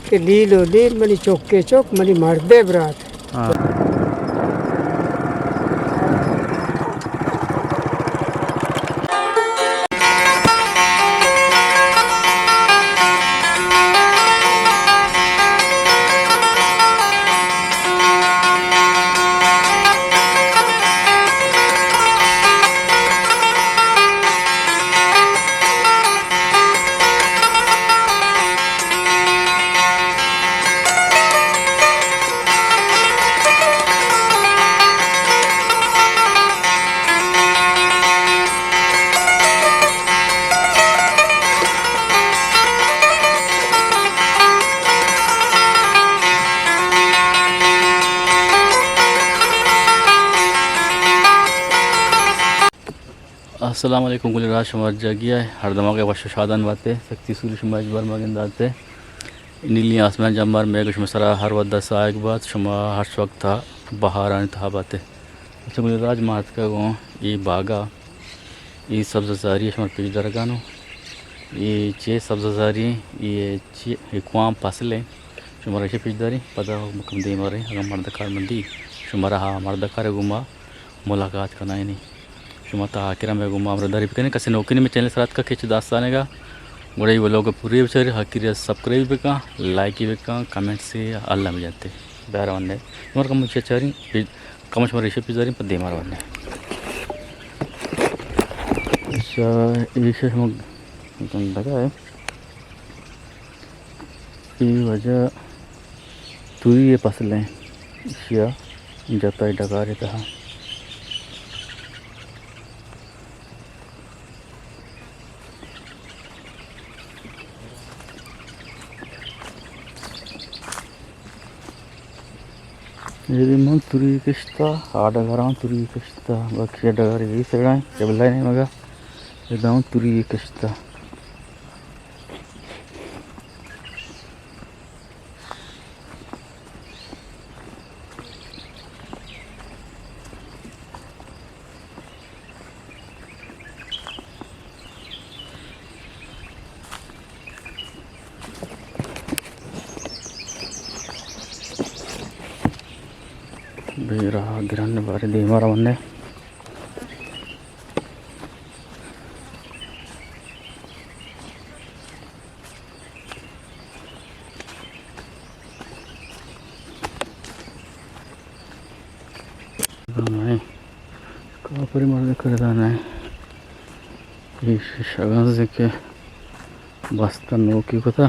کہ لیل و لیل منی چکے چک، منی مردے برات۔ ہاں۔ السلام علیکم گل راج، شما ہر جاگہ ءَ ہر دماغ ءَ وش و شادان باتے۔ سکتی سوری شما اچ بر مگنداتے۔ نیلی آسمان جمبر میگ شما سرا ہر ودا ساہگ بات، شما ہر وقت بہارانی تہا باتے۔ اچھا گل راج، ما اتکا گوں اے باغا، اے سبز زاری شما پیش درگانو۔ اے چے سبز زاری، اے چے، اے کوام فصل ہے۔ شما ریشہ پیش داری، پدا مکم دیم آرے، اگر مرد کار مندی، شما رہا مرد کار گوما ملاقات کنائنی۔ شما تا آخر میں گوما ہمراہ داری بکنی۔ کسی نوکینی میں چینل سرات کا کچھ داستانے گا، گڑا یہ ولاگ پوری بچاری، حقیر سبسکرائب بکا، لائک بکا، کمنٹ سے اللہ میں جاتے۔ بیار وننے۔ شما کم چے چاری، کم شما ریشہ پیش داری، پد دیما رونے۔ اچھا، یہ شما گندگا ہے۔ اے واجہ توری ءِ فصل ایں، ایشی ءَ جتا ءَ ڈگار ءِ تہا۔ اے دے من توری کشتا، آ ڈگاراں توری کشتا، باقی ڈگار اے سڑائیں، قبلہ نہیں مگا، اے داؤں توری کشتا۔ بے راہ گران بارے دیما رونے۔ دانائیں۔ کاپری مرد کردانائیں۔ ایش شگنز کہ بستہ نوکی کتا۔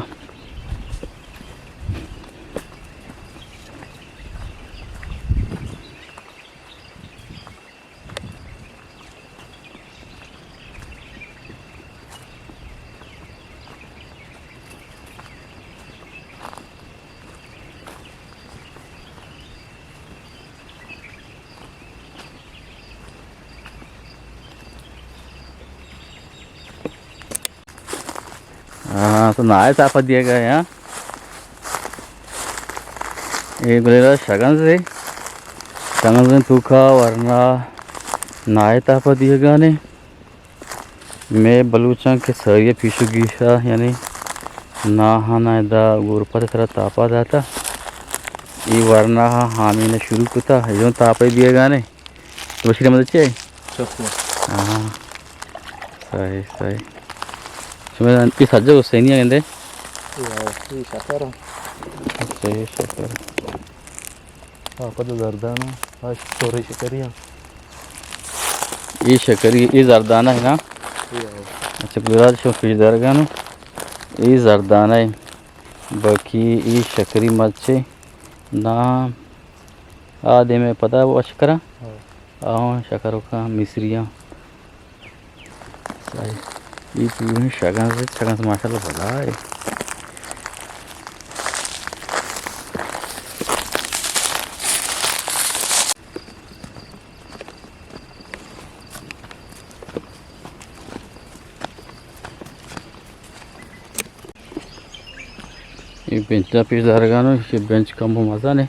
ہاں، تو نائے تاپا دیگا، ہاں۔ اے گلے را شگنز ہے۔ شگنز توکا ورنا نائے تاپا دیگا نے۔ مئے بلوچاں کہ ساری پیش و گیشا، یعنی ناہانا ادا گورپت سرا تاپا داتا۔ اے ورنا ہامین شروع کتا، ایون تاپا دیگا نے۔ تو بشیر احمد اچھے؟ شکر۔ ہاں۔ صحیح، صحیح۔ شما اے سجہ حسینی گندے؟ اے شکر۔ صحیح، شکر۔ ہاں، پد زردانہ، ہاں، سورے شکری ہاں۔ اے شکری، اے زردانہ ہے نا؟ اے ہاں۔ اچھا، گلراج شو پیش درگانو۔ اے زردانہ ہے۔ باقی اے شکری مرچے نا۔ آ دیمے پدا وش کرا۔ ہاں۔ آہاں شکر کا مصریاں۔ صحیح۔ اے پوری شگنز، شگنز ماشاءاللہ بلا ہے۔ اے بنچ ءَ پیش دارگانو، اے بنچ کم مزن ہے۔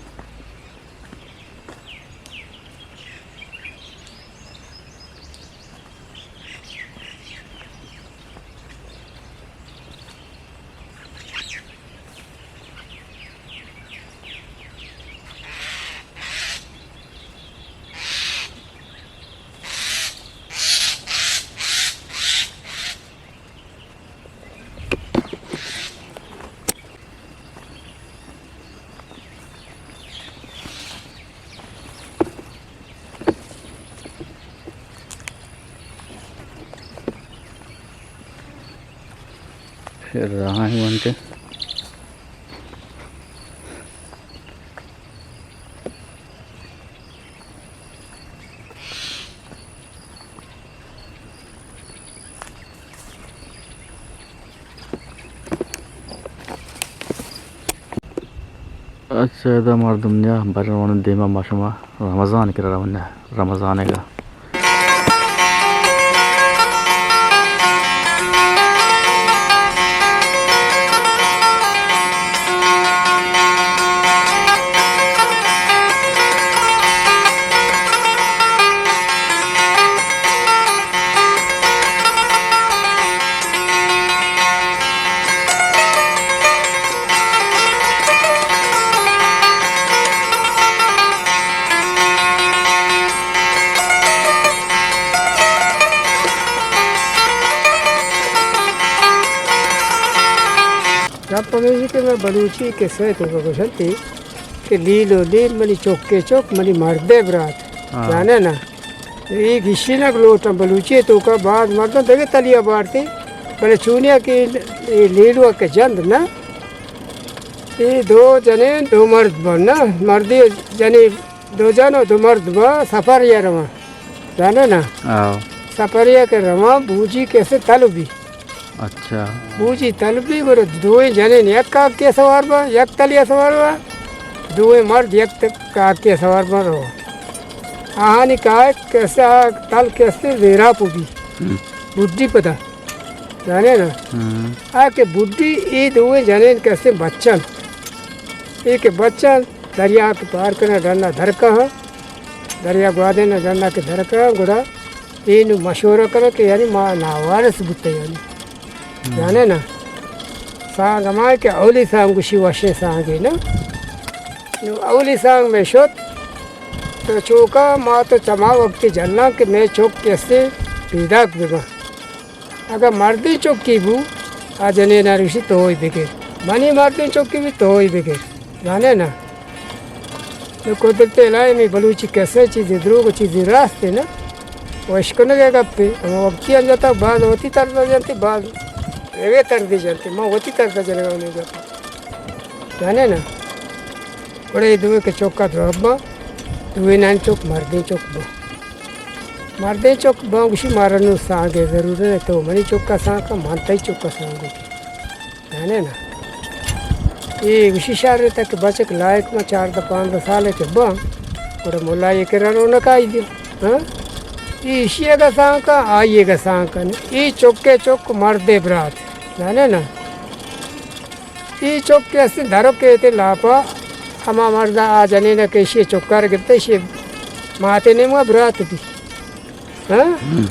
راہ ونتے۔ اچھا، ادا مردم نیا بر روان دیما، ما شما رمضان کرا روان، رمضان گا۔ گپ ہمیشی کہ من بلوچی قصہ ءِ توکا گوشنتی کہ لیل و لیل منی چکے چک، منی مردے برات۔ ہاں۔ زانے نا؟ اے گیشینگ لوٹاں بلوچی ءِ توکا، باز مردم دگہ تلیا بارتی، بلے چونیا کہ اے لیلو کہ جند نا، اے دو جنین دو مرد بن نا، مردی جنی دو جن و دو مرد با سفر یا رواں۔ زانے نا؟ آؤ۔ سفر یا کہ رواں، بوجی کسے تل بی۔ اچھا۔ بوجی تل بی، گڑا دوئیں جنین یک کاکے سوار با، یک تلیا سوار با، دوئیں مرد یک ت-، کاکے سوار با رو۔ آہانی کاک کسے، تل کسے زیراپ بی۔ ہم۔ بڈی پدا۔ زانے نا؟ ہم۔ آ کہ بڈی، اے دوئیں جنین کسے بچن۔ اے کہ بچن، دریا کہ پار کنا ڈنا درکا ہاں۔ دریا گوادین ڈنا کہ درکا ہاں، گڑا اے نوں مشورہ کناں کہ یعنی ما ناوارث بوتیں یعنی۔ ہم۔ زانے نا؟ سانگ ہما کہ اولی سانگ گوشی وشیں سانگے نا۔ نوں اولی سانگ مئے شت، تو چوکا ما تو چما وقتی جناں کہ مئے چک کسے پیداک بباں۔ اگاں مردیں چکی بو، آ جنین ءَ گوشی توئی بگر۔ منی مردیں چکی بی توئی بگر۔ زانے نا؟ نوں قدرت الہی، ہمے بلوچی قصہ چیزے دروگ و چیزے راست نا۔ و اشکنگ ءِ گپے۔ ہما وقتی انجتا باز وتی طرز جنتی، باز روے طرز جنتی۔ ما وتی طرز جنگا ہمے گپ۔ زانے نا؟ گڑا اے دوئیں کہ چکا درو با، دوئینانی چک مردیں چک با۔ مردیں چک با گوشی مارا نوں سانگے ضرور نہ، تو منی چکا سانگ کن، من تئی چکا سانگ کن۔ زانے نا؟ اے گوشی شر تک بچک لائق ما چاردہ پانزدہ سالے کہ با، گڑا ملا اے کرا رونق آئی دیو۔ ہاں؟ اے ایشی گا سانگ کن، آئی گا سانگ کن۔ اے چکے چک مردے برات۔ زانے نا؟ اے چک کہ استیں درک ایتے لاپا، ہما مردا آ جنینا کہ ایشی چکار گپتا، ایشی ماتے نیمگا برات بی۔ ہاں؟ ہم۔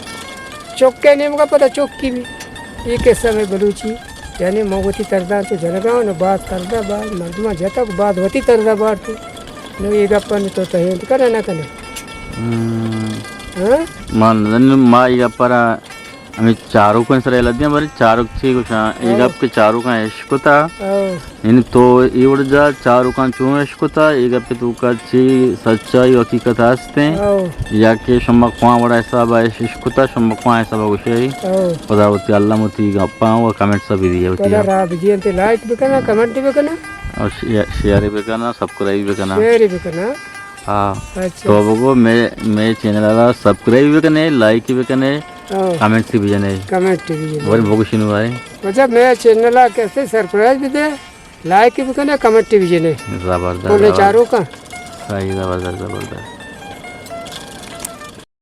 چکے نیمگا پدا چکی بی۔ اے قصہ مئے بلوچی، یعنی من وتی طرزاں تو جنگا، نوں باز طرزا، باز مردماں جتا، باز وتی طرزا بارتی۔ نوں اے گپاں تو تہینت کنے نہ کنے؟ ہم۔ ہاں؟ من نزاناں، ما اے گپا را ہمے چاروکانی سرا یلہ دیاں، باریں چاروک چے گوشاں؟ اے او۔ گپ کہ چاروکاں اشکتا، او۔ یعنی تو اے وڑ جا چاروکاں چون اشکتا، اے گپ توکا چے سچائی و حقیقت ہستیں؟ او۔ یا کہ شما خواں وڑا حسابا اش-، اشکتا، شما خواں حسابا گوشے؟ او۔ خدا وتی علم وتی گپاں و کمنٹس بھی دیے وتی۔ خدا راہ بدی انت، لائک بکنا، کمنٹ بکنا۔ اور شیئر، شیئر بکنا، سبسکرائب بکنا۔ شیئر بکنا۔ ہاں۔ اچھا۔ تو بگو مئے، مئے چینل ءَ سبسکرائب بکنے، لائک بکنے، ہاں۔ کمنٹس بجنے۔ کمنٹ بجنے۔ ورے بگو شنو بارے۔ مطلب مئے چینل ءَ کسے سبسکرائب بدے، لائک بکنے، کمنٹ بجنے۔ زبردست، بولے زبردست۔ چاروکاں۔ صحیح، زبردست، زبردست۔